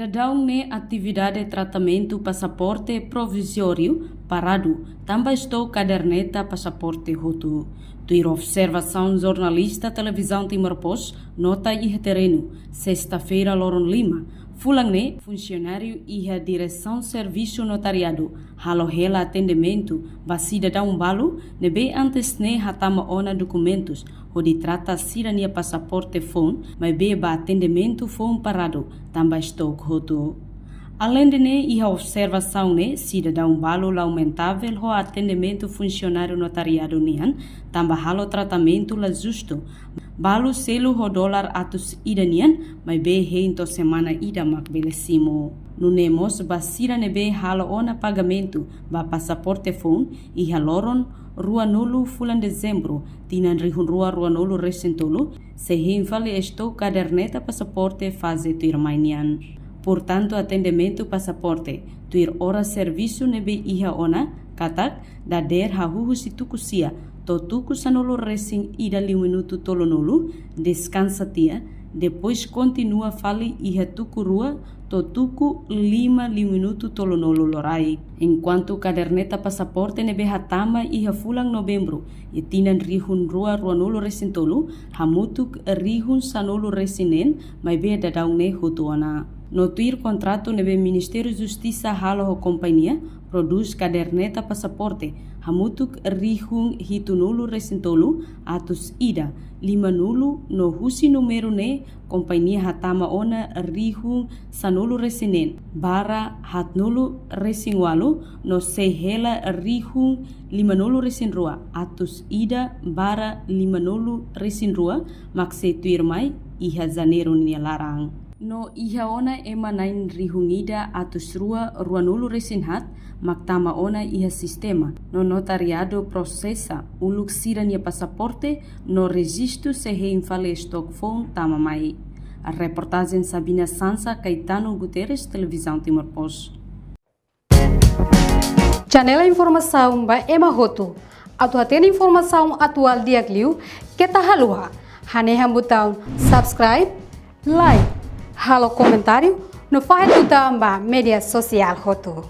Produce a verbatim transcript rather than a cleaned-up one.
Daudaun ne'e atividade tratamentu pasaporte provizóriu paradu, tanba estou kaderneta pasaporte hotu. Tuir observasaun jornalista Televizaun Timor Post, nota iha terrenu, sesta-feira loron lima, fulan ne'e, funsionáriu iha Diresaun Servisu Notariadu halo hela atendimentu ba sidadaun balu ne'ebé antes ne'e hatama ona dokumentus hodi trata sira-nia pasaporte foun, maibé ba atendimentu foun paradu tanba estok hotu. Aleinde ne'e, iha observasaun ne'e, sidadaun balu lamentavel ho atendimentu funsionáriu notariadu nian, tanba halo tratamentu la justu. Balu selu ho dolar atus ida nian, maibé hein to'o semana ida mak bele simu. Nune'e mós ba sira ne'ebé halo ona pagamentu ba pasaporte foun iha loron ruanulu fulan Dezembru, tinan rihun rua ruanulu resin tolu, sei hein fali estok kaderneta pasaporte faze tuirmai nian. Portantu, atendimentu pasaporte tuir oras servisu ne'ebé iha ona, katak dadeer hahú husi tuku sia to'o tuku sanulu resin ida liu minutu tolunulu, deskansa tiha, depois kontinua fali iha tuku rua to'o tuku lima liu minutu tolunulu loraik. Enkuantu kaderneta pasaporte ne'ebé hatama iha fulan Novembru iha tinan rihun rua ruanulu resin tolu, hamutuk rihun sanulu resin neen, maibé daudaun ne'e hotu ona. No tuir kontratu ne'ebé Ministériu Justisa halo ho kompañia prodús kaderneta pasaporte, hamutuk rihun hitunulu resin tolu, atus ida, limanulu, no husi númeru ne'e kompañia hatama ona rihun sanulu resin neen, barra haatnulu resin ualu, no sei hela rihun limanulu resin rua, atus ida, barra limanulu resin rua, mak sei tuirmai iha Janeiru nia laran. No iha ona ema na'in rihun ida atus rua ruanulu resin haat mak tama ona iha sistema, no notariadu prosesa uluk sira-nia pasaporte, no rejistu sei hein fali estok foun tama mai. Reportajen Sabina Sansa, Caetano Guterres, Televizaun Timor Post. Janela informasaun ba ema hotu. Atu hatene informasaun atuál di'ak liu, keta haluha hanehan butaun subscribe, like, halo komentáriu, no fahe tutan ba média sosiál hotu.